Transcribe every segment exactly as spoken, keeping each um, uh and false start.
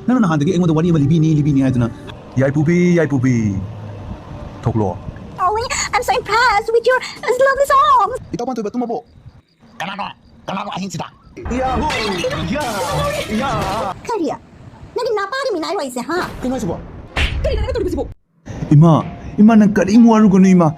ꯅꯪꯅ ꯅꯍꯥꯟꯗꯒꯤ ꯑꯩꯉꯣꯟꯗ ꯋꯥꯔꯤ ꯑꯃ ꯂꯤꯕꯤꯅꯤ, ꯂꯤꯕꯤꯅꯤ ꯍꯥꯏꯗꯨꯅ꯫ ꯌꯥꯏꯄꯨꯕꯤ, ꯌꯥꯏꯄꯨꯕꯤ, ꯊꯣꯛꯂꯣ꯫ Oh, I'm so impressed with your lovely songs. ꯏꯇꯥꯎ ꯄꯥꯟꯊꯣꯏꯕ, ꯇꯨꯝꯃꯕꯣ? ꯀꯅꯥꯅꯣ? ꯀꯅꯥꯅꯣ ꯑꯍꯤꯡꯁꯤꯗ? ꯌꯥꯍꯨ! ꯌꯥ! ꯌꯥ! ꯀꯔꯤ? ꯅꯪꯒꯤ ꯅꯥꯄꯥꯒꯤ ꯃꯤꯅꯥꯏ ꯑꯣꯏꯁꯦ, ꯍꯥ? ꯀꯩꯅꯣ ꯍꯥꯏꯁꯤꯕꯣ? ꯀꯔꯤꯅꯣ ꯅꯪꯅ ꯇꯧꯔꯤꯕꯁꯤꯕꯣ? ꯏꯃꯥ, ꯏꯃꯥ, ꯅꯪ ꯀꯔꯤꯝ ꯋꯥꯔꯨꯒꯅꯨ, ꯏꯃꯥ꯫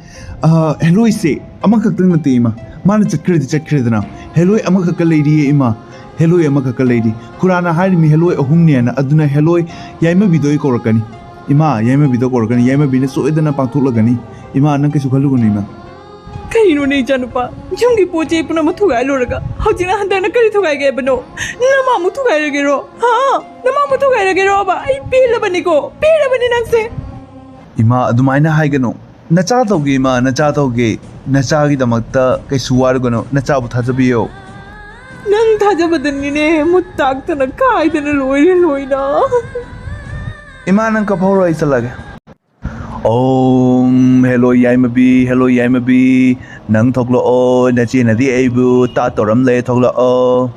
ꯑ, ꯍꯦꯂꯣꯏꯁꯦ ꯑꯃꯈꯛꯇꯪ ꯅꯠꯇꯦ, ꯏꯃꯥ꯫ ꯃꯥꯅ ꯆꯠꯈ꯭ꯔꯗꯤ ꯆꯠꯈ꯭ꯔꯦꯗꯅ꯫ ꯍꯦꯂꯣꯏ ꯑꯃꯈꯛꯀ ꯂꯩꯔꯤꯌꯦ, ꯏꯃꯥ꯫ ꯍꯦꯂꯣꯏ ꯑꯃꯈꯛꯀ ꯂꯩꯔꯤ꯫ ꯈꯨꯔꯥꯅ ꯍꯥꯏꯔꯤꯃꯤ ꯍꯦꯂꯣꯏ ꯑꯍꯨꯝꯅꯦꯅ꯫ ꯑꯗꯨꯅ ꯍꯦꯂꯣꯏ ꯌꯥꯏꯃꯕꯤꯗꯣ ꯑꯩ ꯀꯧꯔꯛꯀꯅꯤ꯫ ꯏꯃꯥ, ꯌꯥꯏꯃꯕꯤꯗꯣ ꯀꯧꯔꯛꯀꯅꯤ꯫ ꯌꯥꯏꯃꯕꯤꯅ ꯁꯣꯏꯗꯅ ꯄꯥꯡꯊꯣꯛꯂꯒꯅꯤ꯫ ꯏꯃꯥ, ꯅꯪ ꯀꯩꯁꯨ ꯈꯜꯂꯨꯒꯅꯨ, ꯏꯃꯥ꯫ ꯀꯩꯅꯣꯅꯦ, ꯏꯆꯥꯅꯨꯄꯥ? ꯌꯨꯝꯒꯤ ꯄꯣꯠ ꯆꯩ ꯄꯨꯝꯅꯃꯛ ꯊꯨꯒꯥꯏ ꯂꯣꯏꯔꯒ ꯍꯧꯖꯤꯛꯅ ꯍꯟꯗꯛꯅ ꯀꯔꯤ ꯊꯨꯒꯥꯏꯒꯦ ꯍꯥꯏꯕꯅꯣ? ꯅꯃꯥꯃꯨꯛ ꯊꯨꯒꯥꯏꯔꯒꯦꯔꯣ? ꯍꯥ? ꯅꯃꯥꯃꯨꯛ ꯊꯨꯒꯥꯏꯔꯒꯦꯔꯣꯕ? ꯑꯩ ꯄꯦꯜꯂꯕꯅꯤꯀꯣ, ꯄꯦꯜꯂꯕꯅꯤ ꯅꯪꯁꯦ꯫ ꯏꯃꯥ, ꯑꯗꯨꯃꯥꯏꯅ ꯍꯥꯏꯒꯅꯨ꯫ ꯅꯆꯥ ꯇꯧꯒꯦ, ꯏꯃꯥ, ꯅꯆꯥ ꯇꯧꯒꯦ꯫ ꯅꯆꯥꯒꯤꯗꯃꯛꯇ ꯀꯩꯁꯨ ꯋꯥꯔꯨꯒꯅꯨ, ꯅꯆꯥꯕꯨ ꯊꯥꯖꯕꯤꯌꯣ꯫ ꯅꯪ ꯊꯥꯖꯕꯗꯅꯤꯅꯦ ꯃꯨꯠ ꯇꯥꯛꯇꯅ ꯀꯥꯏꯗꯅ ꯂꯣꯏꯔꯦ ꯂꯣꯏꯅ꯫ ꯏꯃꯥ, ꯅꯪ ꯀꯞꯍꯧꯔꯣ, ꯑꯩ ꯆꯠꯂꯒꯦ꯫ ꯑꯣꯝ, ꯍꯦꯂꯣ ꯌꯥꯏꯃꯕꯤ, ꯍꯦꯂꯣ ꯌꯥꯏꯃꯕꯤ, ꯅꯪ ꯊꯣꯛꯂꯛꯑꯣ, ꯅꯆꯦꯅꯗꯤ ꯑꯩꯕꯨ ꯇꯥꯠ ꯇꯧꯔꯝꯂꯦ, ꯊꯣꯛꯂꯛꯑꯣ꯫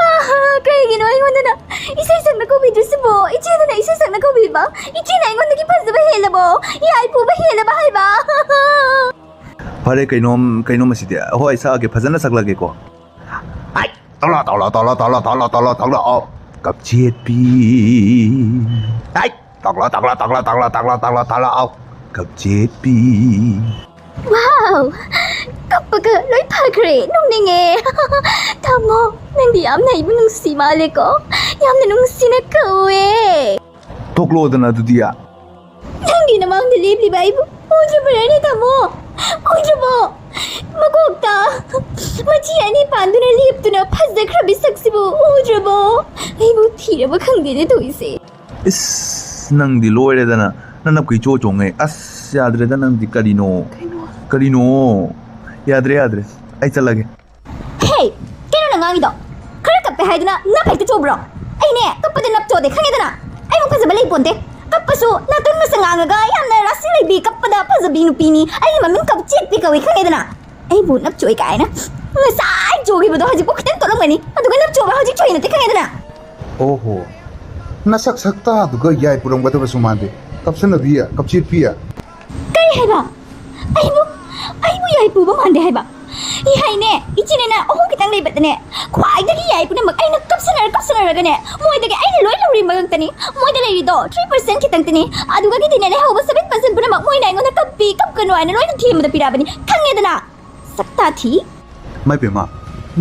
ꯑꯍꯥ, ꯀꯩꯒꯤꯅꯣ ꯑꯩꯉꯣꯟꯗꯅ ꯏꯁꯩ ꯁꯛꯅ ꯀꯧꯕꯤꯗ꯭ꯔꯤꯁꯤꯕꯣ? ꯏꯆꯦꯗꯅ ꯏꯁꯩ ꯁꯛꯅ ꯀꯧꯕꯤꯕ? ꯏꯆꯦꯅ ꯑꯩꯉꯣꯟꯗꯒꯤ ꯐꯖꯕ ꯍꯦꯜꯂꯕꯣ? ꯌꯥꯏ ꯄꯨꯕ ꯍꯦꯜꯂꯕ ꯍꯥꯏꯕ? ꯐꯔꯦ, ꯀꯩꯅꯣꯝ, ꯀꯩꯅꯣꯝ ꯑꯁꯤꯗꯤ꯫ ꯍꯣꯏ, ꯁꯛꯑꯒꯦ, ꯐꯖꯅ ꯁꯛꯂꯒꯦꯀꯣ꯫ ꯑꯩ, ꯇꯧꯔꯣ, ꯇꯧꯔꯣ, ꯇꯧꯔꯣ, ꯇꯧꯔꯣ, ꯇꯧꯔꯣ, ꯇꯧꯔꯣ, ꯇꯧꯔꯣ, ꯑꯧ, ꯀꯞꯆꯦꯠꯄꯤ꯫ ꯑꯩ, ꯇꯧꯔꯣ, ꯇꯧꯔꯣ, ꯇꯧꯔꯣ, ꯇꯧꯔꯣ, ꯇꯧꯔꯣ, ꯇꯧꯔꯣ, ꯇꯧꯔꯣ, ꯑꯧ, ꯀꯞꯆꯦꯠꯄꯤ꯫ ꯋꯥꯎ! ꯀꯞꯄꯒ ꯂꯣꯏ ꯐꯈ꯭ꯔꯦ꯫ ꯅꯣꯛꯅꯤꯡꯉꯦ꯫ ꯇꯥꯃꯣ, ꯅꯪꯗꯤ ꯌꯥꯝꯅ ꯑꯩꯕꯨ ꯅꯨꯡꯁꯤ ꯃꯥꯜꯂꯦꯀꯣ꯫ ꯌꯥꯝꯅ ꯅꯨꯡꯁꯤꯅ ꯀꯧꯋꯦ꯫ ꯊꯣꯛꯂꯛꯑꯣꯗꯅ ꯑꯗꯨꯗꯤ꯫ ꯅꯪꯒꯤ ꯅꯃꯥꯡꯗ ꯂꯦꯞꯂꯤꯕ ꯑꯩꯕꯨ ꯎꯗ꯭ꯔꯕꯔꯅꯦ, ꯇꯥꯃꯣ? ꯎꯗ꯭ꯔꯕꯣ? ꯃꯀꯣꯛꯇ ꯃꯆꯤ ꯑꯅꯤ ꯄꯥꯟꯗꯨꯅ ꯂꯦꯞꯇꯨꯅ ꯐꯖꯈ꯭ꯔꯕꯤ ꯁꯛꯁꯤꯕꯨ ꯎꯗ꯭ꯔꯕꯣ? ꯑꯩꯕꯨ ꯊꯤꯔꯕ ꯈꯪꯗꯦꯅꯦ ꯇꯧꯔꯤꯁꯦ꯫ ꯏꯁ, ꯅꯪꯗꯤ ꯂꯣꯏꯔꯦꯗꯅ, ꯅꯅꯞꯀ ꯏꯆꯣ ꯆꯣꯡꯉꯦ꯫ ꯑꯁ, ꯌꯥꯗ꯭ꯔꯦꯗ ꯅꯪꯗꯤ, ꯀꯔꯤꯅꯣ? ꯀꯩꯅꯣ? ꯀꯔꯤꯅꯣ? ꯌꯥꯗ꯭ꯔꯦ, ꯌꯥꯗ꯭ꯔꯦ, ꯑꯩ ꯆꯠꯂꯒꯦ꯫ ꯍꯦ, ꯀꯩꯅꯣ ꯅꯪ ꯉꯥꯡꯉꯤꯗꯣ? ꯈꯔ ꯀꯞꯄꯦ ꯍꯥꯏꯗꯨꯅ ꯅꯞ ꯍꯦꯛꯇ ꯆꯣꯕ꯭ꯔꯣ? ꯑꯩꯅꯦ, ꯀꯞꯄꯗ ꯅꯞ ꯆꯣꯗꯦ, ꯈꯪꯉꯦꯗꯅ꯫ ꯑꯩꯕꯨ ꯐꯖꯕ ꯂꯩ ꯄꯣꯟꯇꯦ꯫ ꯀꯞꯄꯁꯨ ꯅꯥꯇꯣꯟ ꯃꯁꯛ ꯉꯥꯡꯉꯒ ꯌꯥꯝꯅ ꯔꯥꯁꯤ ꯂꯩꯕꯤ, ꯀꯞꯄꯗ ꯐꯖꯕꯤ ꯅꯨꯄꯤꯅꯤ꯫ ꯑꯩꯒꯤ ꯃꯃꯤꯡ ꯀꯞ ꯆꯦꯠꯄꯤ ꯀꯧꯏ, ꯈꯪꯉꯦꯗꯅ꯫ ꯑꯩꯕꯨ ꯅꯞ ꯆꯣꯏ ꯀꯥꯏꯅ꯫ ꯉꯁꯥꯏ ꯆꯣꯈꯤꯕꯗꯣ ꯍꯧꯖꯤꯛꯄꯨ ꯈꯤꯇꯪ ꯇꯣꯛꯂꯝꯒꯅꯤ꯫ ꯑꯗꯨꯒ ꯅꯞ ꯆꯣꯕ ꯍꯧꯖꯤꯛ ꯆꯣꯏ ꯅꯠꯇꯦ, ꯈꯪꯉꯦꯗꯅ꯫ ꯑꯣꯍꯣ, ꯅꯁꯛ ꯁꯛꯇꯥꯗꯨꯒ ꯌꯥꯏ ꯄꯨꯔꯝꯒꯗꯕꯁꯨ ꯃꯥꯟꯗꯦ꯫ ꯀꯞꯁꯟꯅꯕꯤ, ꯀꯞꯆꯦꯠꯄꯤ꯫ ꯀꯔꯤ ꯍꯥꯏꯕ? ꯑꯩꯕꯨ ꯑꯩꯕꯨ ꯌꯥꯏ ꯄꯨꯕ ꯃꯥꯟꯗꯦ ꯍꯥꯏꯕ? ꯏꯍꯥꯏꯅꯦ, ꯏꯆꯤꯟ ꯏꯅꯥꯎ ꯑꯍꯨꯝ ꯈꯤꯇꯪ ꯂꯩꯕꯗꯅꯦ, ꯈ꯭ꯋꯥꯏꯗꯒꯤ ꯌꯥꯏ ꯄꯨꯝꯅꯃꯛ ꯑꯩꯅ ꯀꯞꯁꯟꯅꯔ ꯀꯞꯁꯟꯅꯔꯒꯅꯦ, ꯃꯣꯏꯗꯒꯤ ꯑꯩꯅ ꯂꯣꯏ ꯂꯧꯔꯤꯕ ꯉꯥꯛꯇꯅꯤ꯫ ꯃꯣꯏꯗ ꯂꯩꯔꯤꯗꯣ three percent ꯈꯤꯇꯪꯇꯅꯤ꯫ ꯑꯗꯨꯒꯤꯗꯤꯅꯦ, ꯂꯩꯍꯧꯕ seven percent ꯄꯨꯝꯅꯃꯛ ꯃꯣꯏꯅ ꯑꯩꯉꯣꯟꯗ "ꯀꯞꯄꯤ, ꯀꯞꯀꯅꯨ" ꯍꯥꯏꯅ ꯂꯣꯏꯅ ꯊꯦꯝꯕꯗ ꯄꯤꯔꯛꯑꯕꯅꯤ꯫ ꯈꯪꯉꯦꯗꯅ? ꯁꯛꯇꯥ ꯊꯤ꯫ ꯃꯥꯏ ꯄꯦꯝꯃ,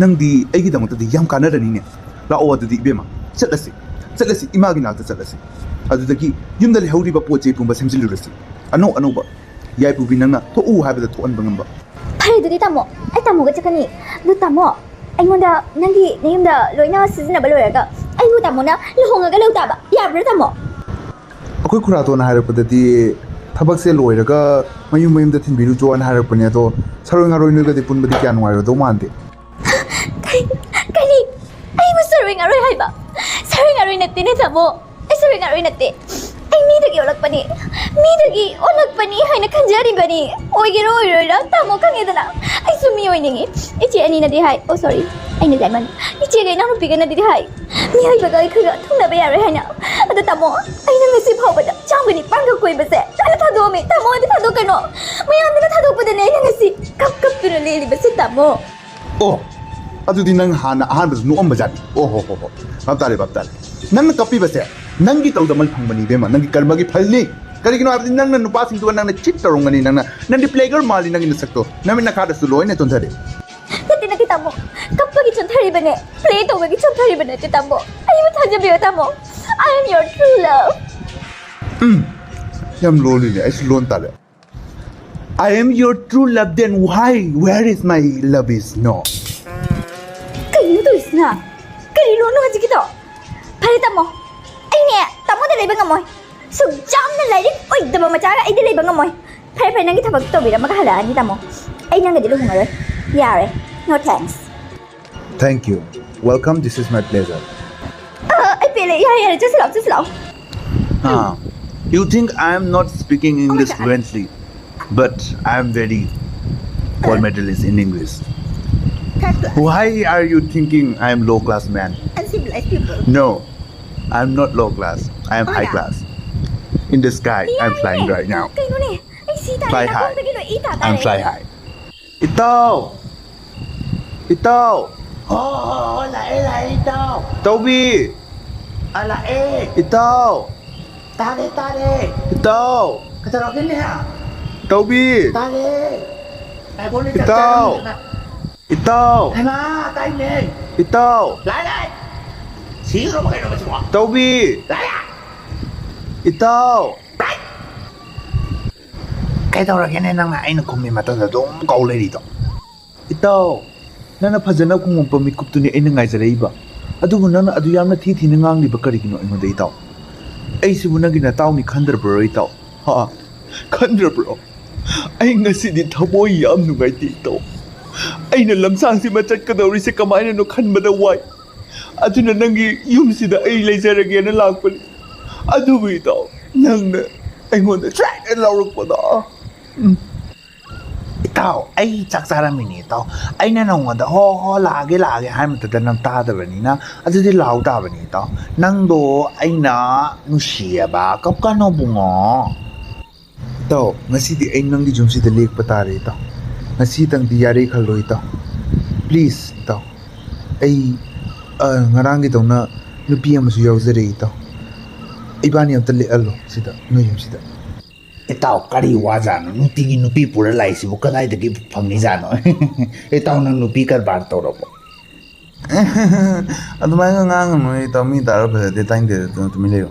ꯅꯪꯗꯤ ꯑꯩꯒꯤꯗꯃꯛꯇꯗꯤ ꯌꯥꯝ ꯀꯥꯟꯅꯔꯅꯤꯅꯦ꯫ ꯂꯥꯛꯑꯣ ꯑꯗꯨꯗꯤ ꯏꯕꯦꯝꯃ, ꯆꯠꯂꯁꯤ, ꯆꯠꯂꯁꯤ, ꯏꯃꯥꯒꯤ ꯅꯥꯛꯇ ꯆꯠꯂꯁꯤ꯫ ꯑꯗꯨꯗꯒꯤ ꯌꯨꯝꯗ ꯂꯩꯍꯧꯔꯤꯕ ꯄꯣꯠ ꯆꯩ ꯄꯨꯝꯕ ꯁꯦꯝꯖꯤꯜꯂꯨꯔꯁꯤ꯫ ꯑꯅꯧ ꯑꯅꯧꯕ ꯌꯥꯏꯄꯨꯕꯤ ꯅꯪꯅ ꯊꯣꯛꯎ ꯍꯥꯏꯕꯗ ꯊꯣꯛꯍꯟꯕ ꯉꯝꯕ꯫ ꯐꯔꯦ, ꯑꯗꯨꯗꯤ ꯇꯥꯃꯣ, ꯑꯩ ꯇꯥꯃꯣꯒ ꯆꯠꯀꯅꯤ꯫ ꯑꯗꯨ ꯇꯥꯃꯣ, ꯑꯩꯉꯣꯟꯗ ꯅꯪꯒꯤ ꯅꯌꯨꯝꯗ ꯂꯣꯏꯅ ꯁꯤꯖꯤꯟꯅꯕ ꯂꯣꯏꯔꯒ ꯑꯩꯕꯨ ꯇꯥꯃꯣꯅ ꯂꯨꯍꯣꯡꯉꯒ ꯂꯧ ꯇꯥꯕ, ꯌꯥꯕ꯭ꯔꯥ ꯇꯥꯃꯣ? ꯑꯩꯈꯣꯏ ꯈꯨꯔꯥꯇꯣꯟꯅ ꯍꯥꯏꯔꯛꯄꯗꯗꯤ, ꯊꯕꯛꯁꯦ ꯂꯣꯏꯔꯒ ꯃꯌꯨꯝ ꯃꯌꯨꯝꯗ ꯊꯤꯟꯕꯤꯔꯨꯆꯣꯅ ꯍꯥꯏꯔꯛꯄꯅꯦ꯫ ꯑꯗꯣ ꯁꯔꯣꯏ ꯉꯥꯔꯣꯏ ꯅꯣꯏꯒꯗꯤ ꯄꯨꯟꯕꯗꯤ ꯀꯌꯥ ꯅꯨꯡꯉꯥꯏꯔꯣꯏꯗꯧ ꯃꯥꯟꯗꯦ꯫ ꯀꯔꯤ? ꯑꯩꯕꯨ ꯁꯔꯣꯏ ꯉꯥꯔꯣꯏ ꯍꯥꯏꯕ? ꯁꯔꯣꯏ ꯉꯥꯔꯣꯏ ꯅꯠꯇꯦꯅꯦ ꯇꯥꯃꯣ, ꯑꯩ ꯁꯔꯣꯏ ꯉꯥꯔꯣꯏ ꯅꯠꯇꯦ꯫ ꯑꯩ ꯃꯤꯗꯒꯤ ꯑꯣꯜꯂꯛꯄꯅꯤ, ꯃꯤꯗꯒꯤ ꯑꯣꯜꯂꯛꯄꯅꯤ ꯍꯥꯏꯅ ꯈꯟꯖꯔꯤꯕꯅꯤ꯫ ꯑꯣꯏꯒꯦꯔꯥ ꯑꯣꯏꯔꯣꯏꯔꯥ ꯇꯥꯃꯣ, ꯈꯪꯉꯦꯗꯅ ꯑꯩꯁꯨ ꯃꯤ ꯑꯣꯏꯅꯤꯡꯉꯤ꯫ ꯏꯆꯦ ꯑꯅꯤꯅꯗꯤ ꯍꯥꯏ, ꯑꯣ ꯁꯣꯔꯤ, ꯑꯩꯅ ꯗꯥꯏꯃꯟ, ꯏꯆꯦꯒ ꯏꯅꯥꯎꯅꯨꯄꯤꯒꯅꯗꯤ ꯍꯥꯏ, ꯃꯤꯑꯣꯏꯕꯒ ꯑꯩꯈꯣꯏꯒ ꯊꯨꯡꯅꯕ ꯌꯥꯔꯣꯏ ꯍꯥꯏꯅ꯫ ꯑꯗꯣ ꯇꯥꯃꯣ, ꯑꯩꯅ ꯉꯁꯤ ꯐꯥꯎꯕꯗ ꯆꯥꯝꯒ ꯅꯤꯄꯥꯟꯒ ꯀꯣꯏꯕꯁꯦ ꯂꯣꯏꯅ ꯊꯥꯗꯣꯛꯑꯝꯃꯤ꯫ ꯇꯥꯃꯣ ꯑꯗꯨ ꯊꯥꯗꯣꯛꯀꯅꯣ꯫ ꯃꯌꯥꯝꯗꯨꯅ ꯊꯥꯗꯣꯛꯄꯗꯅꯦ ꯑꯩꯅ ꯉꯁꯤ ꯀꯞ ꯀꯞꯇꯨꯅ ꯂꯦꯜꯂꯤꯕꯁꯦ ꯇꯥꯃꯣ꯫ ꯑꯣ, ꯑꯗꯨꯗꯤ ꯅꯪ ꯍꯥꯟꯅ ꯑꯍꯥꯟꯕꯗ ꯅꯣꯛꯑꯝꯕ ꯖꯥꯠꯅꯤ꯫ ꯑꯣ ꯍꯣ ꯍꯣ ꯍꯣ, ꯚꯥꯞ ꯇꯥꯔꯦ, ꯚꯥꯞ ꯇꯥꯔꯦ꯫ ꯅꯪꯅ ꯀꯞꯄꯤꯕꯁꯦ ꯅꯪꯒꯤ ꯇꯧꯗꯃꯜ ꯐꯪꯕꯅꯤ ꯏꯕꯦꯝꯃ, ꯅꯪꯒꯤ ꯀꯔꯃꯒꯤ ꯐꯜꯅꯤ꯫ ꯀꯔꯤꯒꯤꯅꯣ ꯍꯥꯏꯕꯗꯤ ꯅꯪꯅ ꯅꯨꯄꯥꯁꯤꯡꯗꯨꯒ ꯅꯪꯅ cheat ꯇꯧꯔꯝꯒꯅꯤ꯫ ꯅꯪꯅ, ꯅꯪꯗꯤ player ꯃꯥꯜꯂꯤ, ꯅꯪꯒꯤ ꯅꯁꯛꯇꯣ, ꯅꯃꯤꯠ ꯅꯈꯥꯗꯁꯨ ꯂꯣꯏꯅ ꯆꯣꯟꯊꯔꯦ꯫ ꯅꯠꯇꯦ ꯅꯠꯇꯦ ꯇꯥꯃꯣ, ꯀꯞꯄꯒꯤ ꯆꯣꯟꯊꯔꯤꯕꯅꯦ, play ꯇꯧꯕꯒꯤ ꯆꯣꯟꯊꯔꯤꯕ ꯅꯠꯇꯦ ꯇꯥꯃꯣ꯫ ꯑꯩꯕꯨ ꯊꯥꯖꯕꯤꯌꯣ ꯇꯥꯃꯣ, I am your true love꯫ ꯎꯝ, ꯌꯥꯝ ꯂꯣꯜꯂꯤꯅꯦ, ꯑꯩꯁꯨ ꯂꯣꯟ ꯇꯥꯔꯦ꯫ I am your true love, then why, where is my love is no? ꯀꯩꯅꯣ ꯇꯧꯔꯤꯁꯤꯅ? ꯀꯔꯤ ꯂꯣꯟꯅꯣ ꯍꯧꯖꯤꯛꯀꯤꯗꯣ? ꯐꯔꯦ ꯇꯥꯃꯣ, ꯑꯩꯅꯦ ꯇꯥꯃꯣꯗ ꯂꯩꯕ ꯉꯝꯃꯣꯏ꯫ ꯁꯨꯛ ꯌꯥꯝꯅ ꯂꯥꯏꯔꯤꯛ ꯑꯣꯏꯗꯕ ꯃꯆꯥꯒ ꯑꯩꯗꯤ ꯂꯩꯕ ꯉꯝꯃꯣꯏ꯫ ꯐꯔꯦ ꯐꯔꯦ, ꯅꯪꯒꯤ ꯊꯕꯛ ꯇꯧꯕꯤꯔꯝꯃꯒ ꯍꯜꯂꯛꯑꯅꯤ ꯇꯥꯃꯣ꯫ ꯑꯩ ꯅꯪꯒꯗꯤ ꯂꯨꯍꯣꯡꯉꯔꯣꯏ꯫ ꯌꯥꯔꯦ, no thanks꯫ Thank you. Welcome, this is my pleasure. ꯑ, ꯑꯩ ꯄꯦꯜꯂꯦ꯫ ꯌꯥꯔꯦ ꯌꯥꯔꯦ, ꯆꯠꯁꯤ ꯂꯥꯛꯑꯣ, ꯆꯠꯁꯤ ꯂꯥꯛꯑꯣ꯫ Ah, you think I am not speaking English God. Fluently, but I am very gold medalist in English. First class. Why are you thinking I am low class man? Uncivilized people. No, I'm not low class. I am high class. In the sky, I'm flying right now. ꯀꯩꯅꯣꯅꯦ? ꯑꯩ ꯁꯤ ꯇꯥꯔꯦ꯫ Fly high. ꯅꯥꯀꯣꯡꯗꯒꯤ ꯂꯣꯏ E ꯇꯥ I'm ꯇꯥꯔꯦ꯫ Fly high. ꯏꯇꯥꯎ! ꯏꯇꯥꯎ! ꯍꯣ ꯍꯣ ꯍꯣ, ꯂꯥꯛꯑꯦ ꯂꯥꯛꯑꯦ ꯏꯇꯥꯎ꯫ ꯇꯧꯕꯤ! ꯑ ꯂꯥꯛꯑꯦ꯫ ꯏꯇꯥꯎ! ꯇꯥꯔꯦ ꯇꯥꯔꯦ꯫ ꯏꯇꯥꯎ! ꯀꯩꯗꯧꯔꯒꯦꯅꯦ? ꯇꯧꯕꯤ! ꯇꯥꯔꯦ꯫ ꯉꯥꯏꯈꯣꯅꯦ, ꯏꯇꯥꯎ! ꯆꯠꯆꯔꯝꯗꯅ꯫ ꯏꯇꯥꯎ! ꯍꯩꯃꯥ, ꯇꯥꯏꯅꯦ꯫ ꯏꯇꯥꯎ! ꯂꯥꯏ ꯂꯥꯏ꯫ ꯁꯤꯈ꯭ꯔꯕ ꯀꯩꯅꯣ ꯃꯁꯤꯕꯣ? ꯇꯧꯕꯤ! ꯂꯥꯏ ꯂꯥꯏ꯫ ꯏꯇꯥꯎ! ꯀꯩꯗꯧꯔꯒꯦꯅꯦ ꯅꯪꯅ ꯑꯩꯅ ꯈꯨꯝꯃꯤ ꯃꯇꯝꯗ ꯑꯗꯨꯝ ꯀꯧ ꯂꯩꯔꯤꯗꯣ? ꯏꯇꯥꯎ! ꯅꯪꯅ ꯐꯖꯅ ꯈꯨꯝꯃꯛꯄ ꯃꯤꯀꯨꯞꯇꯨꯅꯤ ꯑꯩꯅ ꯉꯥꯏꯖꯔꯛꯏꯕ꯫ ꯑꯗꯨꯕꯨ ꯅꯪꯅ ꯑꯗꯨ ꯌꯥꯝꯅ ꯊꯤ ꯊꯤꯅ ꯉꯥꯡꯂꯤꯕ ꯀꯔꯤꯒꯤꯅꯣ ꯑꯩꯉꯣꯟꯗ, ꯏꯇꯥꯎ? ꯑꯩꯁꯤꯕꯨ ꯅꯪꯒꯤ ꯅꯇꯥꯎꯅꯤ ꯈꯟꯗ꯭ꯔꯕ꯭ꯔꯣ, ꯏꯇꯥꯎ? ꯍꯥ? ꯈꯟꯗ꯭ꯔꯕ꯭ꯔꯣ? ꯑꯩ ꯉꯁꯤꯗꯤ ꯊꯃꯣꯏ ꯌꯥꯝ ꯅꯨꯡꯉꯥꯏꯇꯦ, ꯏꯇꯥꯎ꯫ ꯑꯩꯅ ꯂꯝꯁꯥꯡꯁꯤꯃ ꯆꯠꯀꯗꯧꯔꯤꯁꯦ ꯀꯃꯥꯏꯅꯅꯣ ꯈꯟꯕꯗ ꯋꯥꯏ꯫ ꯑꯗꯨꯅ ꯅꯪꯒꯤ ꯌꯨꯝꯁꯤꯗ ꯑꯩ ꯂꯩꯖꯔꯒꯦꯅ ꯂꯥꯛꯄꯅꯤ꯫ ꯑꯗꯨꯕꯨ, ꯏꯇꯥꯎ, ꯅꯪꯅ ꯑꯩꯉꯣꯟꯗ ꯁ꯭ꯋꯥꯏꯗ ꯂꯥꯎꯔꯛꯄꯗꯣ꯫ ꯎꯝ꯫ ꯏꯇꯥꯎ, ꯑꯩ ꯆꯥꯛ ꯆꯥꯔꯝꯃꯤꯅꯦ ꯏꯇꯥꯎ꯫ ꯑꯩꯅ ꯅꯉꯣꯟꯗ "ꯍꯣ ꯍꯣ, ꯂꯥꯛꯑꯒꯦ ꯂꯥꯛꯑꯒꯦ" ꯍꯥꯏ ꯃꯇꯝꯗ ꯅꯪ ꯇꯥꯗꯕꯅꯤꯅ, ꯑꯗꯨꯗꯤ ꯂꯥꯎ ꯇꯥꯕꯅꯤ ꯏꯇꯥꯎ꯫ ꯅꯪꯗꯣ ꯑꯩꯅ ꯅꯨꯡꯁꯤꯌꯦꯕ, ꯀꯞꯀꯅꯣ ꯕꯨꯡꯉꯣ꯫ ꯏꯇꯥꯎ, ꯉꯁꯤꯗꯤ ꯑꯩ ꯅꯪꯒꯤ ꯌꯨꯝꯁꯤꯗ ꯂꯦꯛꯄ ꯇꯥꯔꯦ, ꯏꯇꯥꯎ꯫ ꯉꯁꯤꯇꯪꯗꯤ ꯌꯥꯔꯦ ꯈꯜꯂꯣ, ꯏꯇꯥꯎ꯫ Please, ꯏꯇꯥꯎ꯫ ꯑꯩ, ꯑ, ꯉꯔꯥꯡꯒꯤꯗꯧꯅ ꯅꯨꯄꯤ ꯑꯃꯁꯨ ꯌꯥꯎꯖꯔꯦ, ꯏꯇꯥꯎ꯫ ꯏꯕꯥꯅꯤ ꯑꯝꯇ ꯂꯦꯛꯍꯜꯂꯣ ꯁꯤꯗ, ꯅꯣꯏ ꯌꯨꯝꯁꯤꯗ꯫ ꯏꯇꯥꯎ, ꯀꯔꯤ ꯋꯥꯖꯥꯠꯅꯣ? ꯅꯨꯡꯇꯤꯒꯤ ꯅꯨꯄꯤ ꯄꯨꯔ ꯂꯥꯛꯏꯁꯤꯕꯨ ꯀꯗꯥꯏꯗꯒꯤ ꯐꯪꯉꯤꯖꯥꯠꯅꯣ? ꯏꯇꯥꯎ, ꯅꯪ ꯅꯨꯄꯤ ꯀꯔꯕꯥꯔ ꯇꯧꯔꯕꯣ? ꯑꯗꯨꯃꯥꯏꯅ ꯉꯥꯡꯒꯅꯨ, ꯏꯇꯥꯎ꯫ ꯃꯤ ꯇꯥꯔ ꯐꯖꯗꯦ, ꯇꯥꯅꯤꯡꯗꯦ꯫ ꯑꯗꯨꯝ ꯇꯨꯃꯤꯟ ꯂꯩꯌꯨ꯫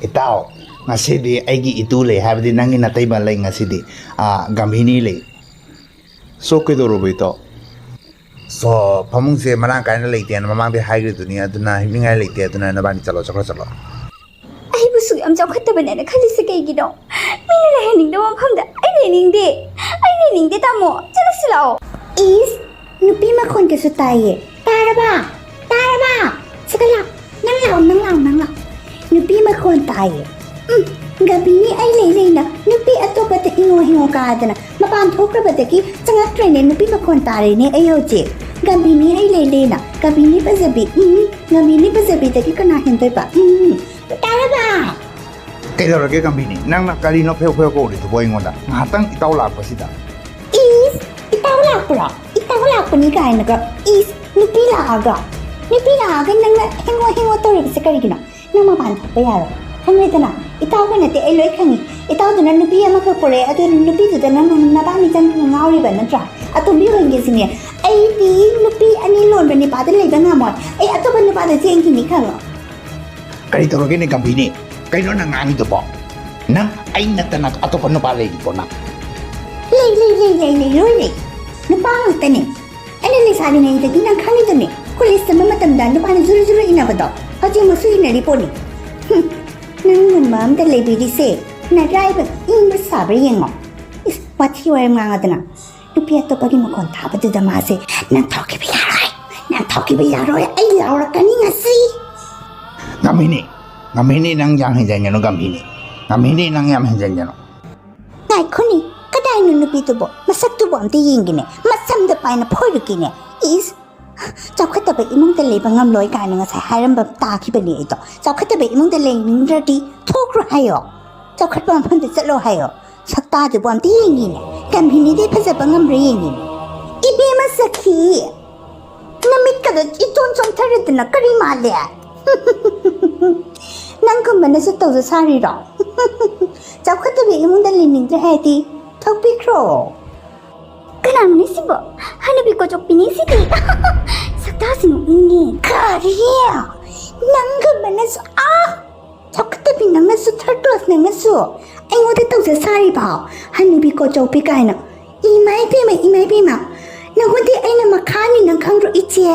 ꯏꯇꯥꯎ, ꯉꯁꯤꯗꯤ ꯑꯩꯒꯤ ꯏꯇꯨ ꯂꯩ, ꯍꯥꯏꯕꯗꯤ ꯅꯪꯒꯤ ꯅꯇꯩꯃ ꯂꯩ ꯉꯁꯤꯗꯤ꯫ ꯑꯥ, ꯒꯝꯚꯤꯅꯤ ꯂꯩ꯫ ꯁꯣ, ꯀꯩꯗꯧꯔꯕ, ꯏꯇꯥꯎ? ꯁꯣ, ꯐꯃꯨꯡꯁꯦ ꯃꯔꯥꯡ ꯀꯥꯏꯅ ꯂꯩꯇꯦꯅ ꯃꯃꯥꯡꯗꯩ ꯍꯥꯏꯈ꯭ꯔꯤꯗꯨꯅꯤ, ꯑꯗꯨꯅ ꯍꯤꯞꯅꯤꯡꯉꯥꯏ ꯂꯩꯇꯦ, ꯑꯗꯨꯅ ꯅꯕꯥꯅꯤ ꯆꯠꯂꯣ, ꯆꯠꯈ꯭ꯔꯣ, ꯆꯠꯂꯣ꯫ ꯑꯩꯕꯨ ꯁꯨꯛ ꯌꯥꯝ ꯆꯥꯎꯈꯠꯇꯕꯅꯦꯅ ꯈꯜꯂꯤꯁꯦ ꯀꯩꯒꯤꯅꯣ? ꯃꯤꯅ ꯂꯩꯍꯟꯅꯤꯡꯗꯕ ꯃꯐꯝꯗ ꯑꯩ ꯂꯩꯅꯤꯡꯗꯦ꯫ ꯑꯩ ꯂꯩꯅꯤꯡꯗꯦ, ꯇꯥꯃꯣ꯫ ꯆꯠꯂꯁꯤ ꯂꯥꯛꯑꯣ꯫ ꯏꯁ, ꯅꯨꯄꯤ ꯃꯈꯣꯟ ꯀꯩꯁꯨ ꯇꯥꯏꯌꯦ꯫ ꯇꯥꯔꯕ? ꯇꯥꯔꯕ? ꯁꯤꯗ ꯂꯥꯛ꯫ ꯅꯪ ꯂꯥꯛꯑꯣ, ꯅꯪ ꯂꯥꯛꯑꯣ, ꯅꯪ ꯂꯥꯛꯑꯣ꯫ ꯅꯨꯄꯤ ꯃꯈꯣꯟ ꯇꯥꯏꯌꯦ꯫ ꯎꯝ, ꯒꯕꯤꯅꯤ ꯑꯩ ꯂꯩ ꯂꯩꯅ ꯅꯨꯄꯤ ꯑꯇꯣꯞꯄꯗ ꯏꯉꯣ ꯍꯤꯉꯣ ꯀꯥꯗꯅ ꯃꯄꯥꯟ ꯊꯣꯛꯈ꯭ꯔꯕꯗꯒꯤ ꯆꯪꯉꯛꯇ꯭ꯔꯦꯅꯦ꯫ ꯅꯨꯄꯤ ꯃꯈꯣꯟ ꯇꯥꯔꯦꯅꯦ ꯑꯩ ꯍꯧꯖꯤꯛ꯫ ꯒꯝꯚꯤꯅꯤ ꯑꯩ ꯂꯩ ꯂꯩꯅ꯫ ꯒꯝꯚꯤꯅꯤ ꯐꯖꯕꯤ꯫ ꯎꯝ, ꯒꯝꯚꯤꯅꯤ ꯐꯖꯕꯤꯗꯒꯤ ꯀꯅꯥ ꯍꯦꯟꯗꯣꯏꯕ? ꯎꯝ, ꯇꯥꯔꯕ? ꯀꯩꯗꯧꯔꯒꯦ ꯒꯝꯚꯤꯅꯤ? ꯅꯪꯅ ꯀꯔꯤꯅꯣ ꯐꯦꯎ ꯐꯦꯎ ꯀꯧꯔꯤꯗꯨꯕꯣ ꯑꯩꯉꯣꯟꯗ? ꯉꯥꯏꯍꯥꯛꯇꯪ ꯏꯇꯥꯎ ꯂꯥꯛꯄꯁꯤꯗ꯫ ꯏꯁ, ꯏꯇꯥꯎ ꯂꯥꯛꯄ꯭ꯔꯣ? ꯏꯇꯥꯎ ꯂꯥꯛꯄꯅꯤ ꯀꯥꯏꯅꯒ꯫ ꯏꯁ, ꯅꯨꯄꯤ ꯂꯥꯛꯑꯒ, ꯅꯨꯄꯤ ꯂꯥꯛꯑꯒ ꯅꯪꯅ ꯍꯦꯡꯉꯣ ꯍꯦꯡꯉꯣ ꯇꯧꯔꯤꯕꯁꯦ ꯀꯔꯤꯒꯤꯅꯣ? ꯅꯪ ꯃꯄꯥꯟ ꯊꯣꯛꯄ ꯌꯥꯔꯣꯏ꯫ ꯈꯪꯉꯦꯗꯅ? ꯏꯇꯥꯎꯒ ꯅꯠꯇꯦ, ꯑꯩ ꯂꯣꯏ ꯈꯪꯉꯤ꯫ ꯏꯇꯥꯎꯗꯨꯅ ꯅꯨꯄꯤ ꯑꯃꯈꯛ ꯄꯨꯔꯛꯑꯦ, ꯑꯗꯨ ꯅꯨꯄꯤꯗꯨꯗ ꯅꯪ ꯅꯕꯥꯅꯤ ꯆꯪꯗꯅ ꯉꯥꯎꯔꯤꯕ ꯅꯠꯇ꯭ꯔꯥ? ꯑꯇꯣꯝꯕꯤ ꯑꯣꯏꯍꯟꯒꯦꯁꯤꯅꯦ꯫ ꯑꯩꯗꯤ ꯅꯨꯄꯤ ꯑꯅꯤ ꯂꯣꯟꯕ ꯅꯤꯄꯥꯗ ꯂꯩꯕ ꯉꯝꯃꯣꯏ꯫ ꯑꯩ ꯑꯇꯣꯞꯄ ꯅꯨꯄꯥꯗ ꯆꯦꯟꯈꯤꯅꯤ ꯈꯪꯉꯣ꯫ ꯀꯔꯤ ꯇꯧꯔꯒꯦꯅꯦ ꯒꯝꯚꯤꯅꯤ? ꯀꯩꯅꯣ ꯅꯪ ꯉꯥꯡꯉꯤꯗꯨꯕꯣ? ꯅꯪ ꯑꯩ ꯅꯠꯇꯅ ꯑꯇꯣꯞꯄ ꯅꯨꯄꯥ ꯂꯩꯔꯤꯕꯣ ꯅꯪ? ꯂꯩ, ꯂꯩ, ꯂꯩ, ꯂꯩ, ꯂꯩ, ꯂꯣꯏ ꯂꯩ꯫ ꯅꯨꯄꯥ ꯉꯥꯛꯇꯅꯦ꯫ ꯑꯩꯅ ꯂꯩꯁꯥꯔꯤꯉꯩꯗꯒꯤ ꯅꯪ ꯈꯪꯉꯤꯗꯨꯅꯤ, ꯀꯣꯂꯦꯖ ꯇꯝꯕ ꯃꯇꯝꯗ ꯅꯨꯄꯥꯅ ꯖꯨꯔꯨ ꯖꯨꯔꯨ ꯏꯟꯅꯕꯗꯣ ꯍꯧꯖꯤꯛꯃꯛꯁꯨ ꯏꯟꯅꯔꯤ ꯄꯣꯠꯅꯤ꯫ ꯍꯨꯝ, ꯅꯪꯒꯨꯝꯕ ꯑꯝꯇ ꯂꯩꯕꯤꯔꯤꯁꯦ ꯅꯔꯥꯏꯕꯛ ꯏꯪꯕ ꯁꯥꯕ꯭ꯔꯥ ꯌꯦꯡꯉꯣ꯫ ꯏꯁ, ꯋꯥꯊꯤ ꯋꯥꯔꯦꯝ ꯉꯥꯡꯉꯗꯅ ꯅꯨꯄꯤ ꯑꯇꯣꯞꯄꯒꯤ ꯃꯈꯣꯟ ꯊꯥꯕꯗꯨꯗ ꯃꯥꯁꯦ ꯅꯪ ꯊꯣꯛꯈꯤꯕ ꯌꯥꯔꯣꯏ, ꯅꯪ ꯊꯣꯛꯈꯤꯕ ꯌꯥꯔꯣꯏ, ꯑꯩ ꯂꯥꯎꯔꯛꯀꯅꯤ ꯉꯁꯤ꯫ ꯒꯝꯚꯤꯅꯤ, ꯒꯝꯚꯤꯅꯤ ꯅꯪ ꯌꯥꯝ ꯍꯦꯟꯖꯟꯒꯅꯨ ꯒꯝꯚꯤꯅꯤ, ꯒꯝꯚꯤꯅꯤ ꯅꯪ ꯌꯥꯝ ꯍꯦꯟꯖꯟꯒꯅꯨ꯫ ꯉꯥꯏꯈꯣꯅꯦ, ꯀꯗꯥꯏꯅꯣ ꯅꯨꯄꯤꯗꯨꯕꯣ? ꯃꯁꯛꯇꯨꯕꯨ ꯑꯝꯇ ꯌꯦꯡꯒꯦꯅꯦ, ꯃꯁꯝꯗ ꯄꯥꯏꯅ ꯐꯣꯏꯔꯨꯒꯦꯅꯦ꯫ ꯏꯁ, ꯆꯥꯎꯈꯠꯇꯕ ꯏꯃꯨꯡꯗ ꯂꯩꯕ ꯉꯝꯂꯣꯏ ꯀꯥꯏꯅ ꯉꯁꯥꯏ ꯍꯥꯏꯔꯝꯕ ꯇꯥꯈꯤꯕꯅꯦ ꯑꯩꯗꯣ꯫ ꯆꯥꯎꯈꯠꯇꯕ ꯏꯃꯨꯡꯗ ꯂꯩꯅꯤꯡꯗ꯭ꯔꯗꯤ ꯊꯣꯛꯈ꯭ꯔꯣ ꯍꯥꯏꯌꯣ, ꯆꯥꯎꯈꯠꯄ ꯃꯐꯝꯗ ꯆꯠꯂꯣ ꯍꯥꯏꯌꯣ꯫ ꯁꯛꯇꯥꯗꯨꯕꯨ ꯑꯝꯇ ꯌꯦꯡꯉꯤꯅꯦ, ꯒꯝꯚꯤꯅꯤꯗꯩ ꯐꯖꯕ ꯉꯝꯕ꯭ꯔꯥ ꯌꯦꯡꯉꯤꯅꯦ꯫ ꯏꯕꯦꯝꯃ ꯁꯈꯤ, ꯅꯃꯤꯠꯀꯗꯣ ꯏꯆꯣꯟ ꯆꯣꯟꯊꯔꯗꯅ ꯀꯔꯤ ꯃꯥꯜꯂꯦ? ꯅꯪꯒꯨꯝꯕꯅꯁꯨ ꯇꯧꯖ ꯁꯥꯔꯤꯔꯣ? ꯆꯥꯎꯈꯠꯇꯕ ꯏꯃꯨꯡꯗ ꯂꯩꯅꯤꯡꯗ꯭ꯔꯦ ꯍꯥꯏꯗꯤ ꯊꯣꯛꯄꯤꯈ꯭ꯔꯣ꯫ ꯀꯅꯥꯅꯣꯅꯦ ꯁꯤꯕꯣ? ꯍꯅꯨꯕꯤ ꯀꯣꯆꯣꯛꯄꯤꯅꯦ ꯁꯤꯗꯤ꯫ ꯁꯛꯇꯥꯁꯤ ꯅꯣꯛꯅꯤꯡꯉꯦ꯫ ꯀꯔꯤ? ꯅꯪꯒꯨꯝꯕꯅꯁꯨ, ꯑꯥ! ꯆꯥꯎꯈꯠꯇꯕꯤ ꯅꯪꯅꯁꯨ, ꯊꯥꯔꯠ ꯀ꯭ꯂꯥꯁ ꯅꯪꯅꯁꯨ ꯑꯩꯉꯣꯟꯗ ꯇꯧꯖ ꯁꯥꯔꯤꯕꯣ? ꯍꯅꯨꯕꯤ ꯀꯣꯆꯣꯛꯄꯤ ꯀꯥꯏꯅ꯫ ꯏꯃꯥ ꯏꯕꯦꯝꯃ, ꯏꯃꯥ ꯏꯕꯦꯝꯃ, ꯅꯉꯣꯟꯗꯤ ꯑꯩꯅ ꯃꯈꯥꯅꯤ ꯅꯪ ꯈꯪꯗ꯭ꯔꯣ ꯏꯆꯦ?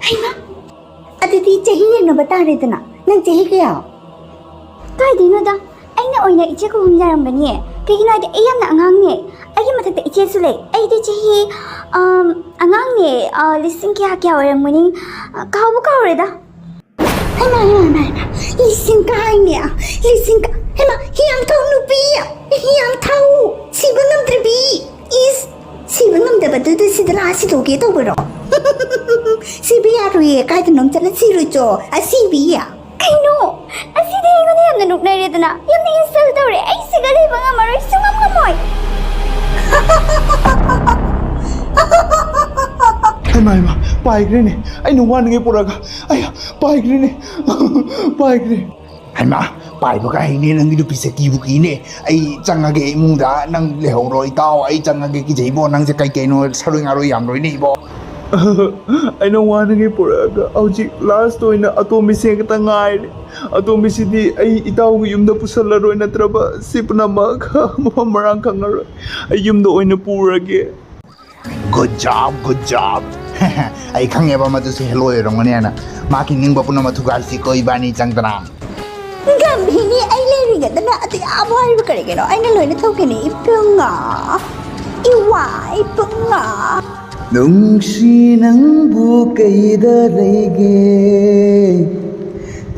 ꯍꯩꯃꯥ! ꯑꯗꯨꯗꯤ ꯆꯍꯤ ꯌꯦꯡꯅꯕ ꯇꯥꯔꯦꯗꯅ꯫ ꯅꯪ ꯆꯍꯤ ꯀꯌꯥ? ꯀꯥꯏꯗꯩꯅꯣꯗ, ꯑꯩꯅ ꯑꯣꯏꯅ ꯏꯆꯦ ꯀꯧꯕ ꯌꯥꯔꯝꯒꯅꯤꯌꯦ꯫ ꯀꯩꯒꯤꯅꯣ ꯍꯥꯏꯗꯤ ꯑꯩ ꯌꯥꯝꯅ ꯑꯉꯥꯡꯅꯦ꯫ ꯑꯩꯒꯤ ꯃꯊꯛꯇ ꯏꯆꯦꯁꯨ ꯂꯩ꯫ ꯑꯩꯗꯤ ꯆꯍꯤ, ꯑꯝ, ꯑꯉꯥꯡꯅꯦ, ꯑ, ꯂꯤꯁꯤꯡ ꯀꯌꯥ ꯀꯌꯥ ꯑꯣꯏꯔꯝꯒꯅꯤ? ꯑ, ꯀꯥꯎꯕꯨ ꯀꯥꯎꯔꯦꯗ꯫ ꯍꯩꯃꯥ, ꯍꯩꯃꯥ, ꯍꯩꯃꯥ, ꯍꯩꯃꯥ, ꯂꯤꯁꯤꯡ ꯀꯥꯏꯅꯦ꯫ ꯂꯤꯁꯤꯡ ꯀ-, ꯍꯩꯃꯥ, ꯍꯤꯌꯥꯡꯊꯧ ꯅꯨꯄꯤ, ꯍꯤꯌꯥꯡꯊꯧ, ꯁꯤꯕ ꯉꯝꯗ꯭ꯔꯕꯤ꯫ ꯏꯁ, ꯁꯤꯕ ꯉꯝꯗꯕ ꯃꯗꯨꯗ ꯁꯤꯗ ꯂꯥꯛꯑ ꯁꯤꯗꯣꯛꯀꯦ ꯇꯧꯕꯔꯣ? ꯁꯤꯕ ꯌꯥꯔꯣꯏꯌꯦ, ꯀꯥꯏꯗꯅꯣꯝ ꯆꯠꯂ ꯁꯤꯔꯨꯆꯣ꯫ ꯑꯁꯤꯕꯤ꯫ ꯀꯩꯅꯣ? ꯑꯁꯤꯗꯤ ꯑꯩꯉꯣꯟꯗ ꯌꯥꯝꯅ ꯅꯣꯛꯅꯔꯦꯗꯅ, ꯌꯥꯝꯅ insult ꯇꯧꯔꯦ꯫ ꯑꯩ ꯁꯤꯒ ꯂꯩꯕ ꯉꯝꯃꯔꯣꯏ, ꯁꯨꯡꯉꯝ ꯉꯝꯃꯣꯏ꯫ ꯍꯩꯃꯥ ꯍꯩꯃꯥ, ꯄꯥꯏꯈ꯭ꯔꯦꯅꯦ꯫ ꯑꯩꯅ ꯋꯥꯅꯉꯩ ꯄꯨꯔꯛꯑꯒ꯫ ꯑꯩ ꯄꯥꯏꯈ꯭ꯔꯦꯅꯦ꯫ ꯄꯥꯏꯈ꯭ꯔꯦ꯫ ꯍꯩꯃꯥ, ꯄꯥꯏꯕꯒ ꯍꯩꯅꯦ ꯅꯪꯒꯤ ꯅꯨꯄꯤꯁꯦ, ꯀꯤꯕꯨ ꯀꯤꯅꯦ꯫ ꯑꯩ ꯆꯪꯉꯒꯦ ꯏꯃꯨꯡꯗ, ꯅꯪ ꯂꯩꯍꯧꯔꯣ ꯏꯇꯥꯎ, ꯑꯩ ꯆꯪꯉꯒꯦ, ꯀꯤꯖꯩꯕꯣ꯫ ꯅꯪꯁꯦ ꯀꯩ ꯀꯩꯅꯣ ꯁꯔꯣꯏ ꯉꯥꯔꯣꯏ ꯌꯥꯝ ꯂꯣꯏꯅ ꯏꯕꯣ꯫ ꯑꯩꯅ ꯋꯥꯅꯉꯩ ꯄꯨꯔꯛꯑꯒ ꯍꯧꯖꯤꯛ last ꯑꯣꯏꯅ ꯑꯇꯣꯝꯕꯤꯁꯦ ꯈꯛꯇ ꯉꯥꯏꯔꯦ꯫ ꯑꯇꯣꯝꯕꯤꯁꯤꯗꯤ ꯑꯩ ꯏꯇꯥꯎꯒꯤ ꯌꯨꯝꯗ ꯄꯨꯁꯜꯂꯔꯣꯏ, ꯅꯠꯇ꯭ꯔꯕ ꯁꯤ ꯄꯨꯝꯅꯃꯛ ꯃꯐꯝ ꯃꯔꯥꯡ ꯈꯪꯉꯔꯣꯏ꯫ ꯑꯩ ꯌꯨꯝꯗ ꯑꯣꯏꯅ ꯄꯨꯔꯒꯦ꯫ Good job, good job. ꯑꯩ ꯈꯪꯉꯦꯕ ꯃꯗꯨꯁꯨ ꯍꯦꯜꯂꯣꯏ ꯑꯣꯏꯔꯝꯒꯅꯤ ꯍꯥꯏꯅ꯫ ꯃꯥꯒꯤ ꯅꯤꯡꯕ ꯄꯨꯝꯅꯃꯛ ꯊꯨꯒꯥꯏꯁꯤꯀꯣ ꯏꯕꯥꯅꯤ ꯆꯪꯗꯅ꯫ ꯒꯝꯚꯤꯅꯤ, ꯑꯩ ꯂꯩꯔꯤꯉꯩꯗꯅ ꯑꯗꯨ ꯌꯥꯝ ꯍꯥꯏꯔꯤꯕ ꯀꯔꯤꯒꯤꯅꯣ? ꯑꯩꯅ ꯂꯣꯏꯅ ꯇꯧꯒꯦꯅꯦ ꯏꯕꯨꯡꯉꯣ꯫ ꯏꯋꯥ ꯏꯕꯨꯡꯉꯣ꯫ ꯅꯨꯡꯁꯤ ꯅꯪꯕꯨ ꯀꯩꯗ ꯂꯩꯒꯦ,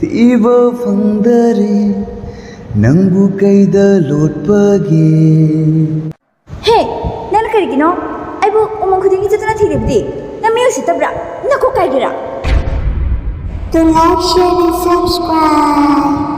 ꯊꯤꯕ ꯐꯪꯗꯔꯦ, ꯅꯪꯕꯨ ꯀꯩꯗ ꯂꯣꯠꯄꯒꯦ? ꯍꯦ, ꯅꯪꯅ ꯀꯔꯤꯒꯤꯅꯣ ꯑꯩꯕꯨ ꯎꯃꯪ ꯈꯨꯗꯤꯡꯒꯤ ꯆꯠꯇꯨꯅ ꯊꯤꯔꯤꯕꯗꯤ? ꯅꯪ ꯃꯤ ꯎꯁꯤꯠꯇꯕ꯭ꯔꯥ? ꯅꯀꯣꯛ ꯀꯥꯏꯔꯤꯔꯥ? Do like, share, and subscribe.